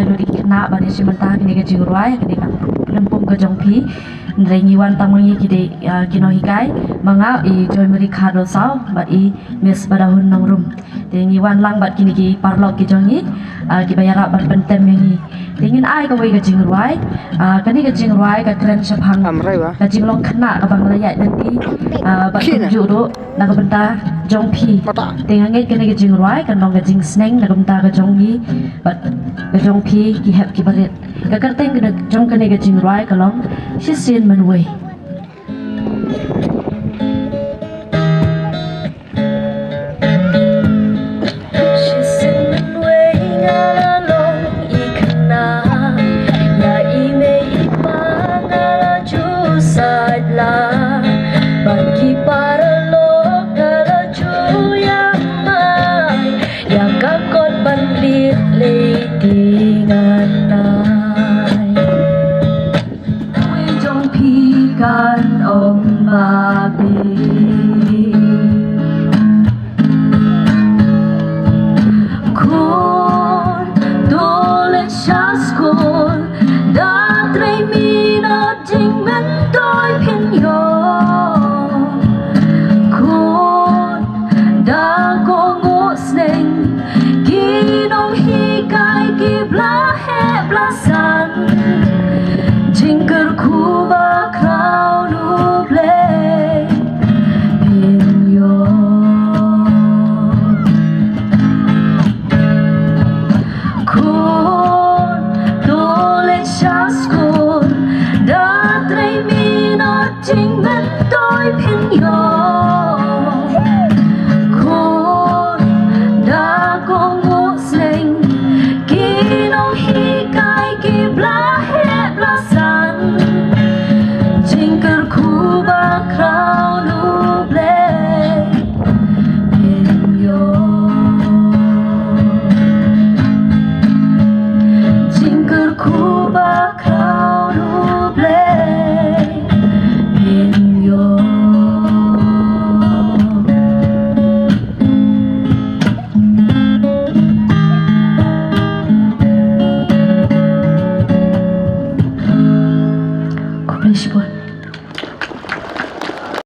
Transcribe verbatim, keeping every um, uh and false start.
Jong ki khynnah ban ïashim bynta kane ka jingrwai, kane ka lympung ka jong phi. Hynrei ngi wan tang ma ngi ki dei, ah, ki nonghikai, ma nga i Joy Marie Khardosaw bad i Miss Badahun Nongrum. Te ngi wan lang bad kine ki paralok ki jong ngi, ah, kiba ïarap ban pyntem ïa ngi. Te ngin ai kawei ka jingrwai, ah, kane ka jingrwai ka kren shaphang ka jinglong khynnah kaba nga la ïaid lynti, ah, bad kumjuh ruh na ka bynta jong phi. Te nga ngeit kane ka jingrwai kan long ka jingsneng na ka bynta ka jong ngi bad ka jong phi ki hep ki barit. Ka kyrteng ka jong kane ka jingrwai ka long Shisien Mynwei. Shisien mynwei nga la long i khynnah, ïa i mei i pa nga la ju sait la, bad ki paralok nga la ju ïa mai, ïa ka kot ban plie lei te ngan ai. Wei jong phi kan ong ba phi khun, to leit sha skul, da trei minot jingmyntoi phin ïoh. Khun, da kohnguh sneng, ki nonghikai ki bla heh bla sa.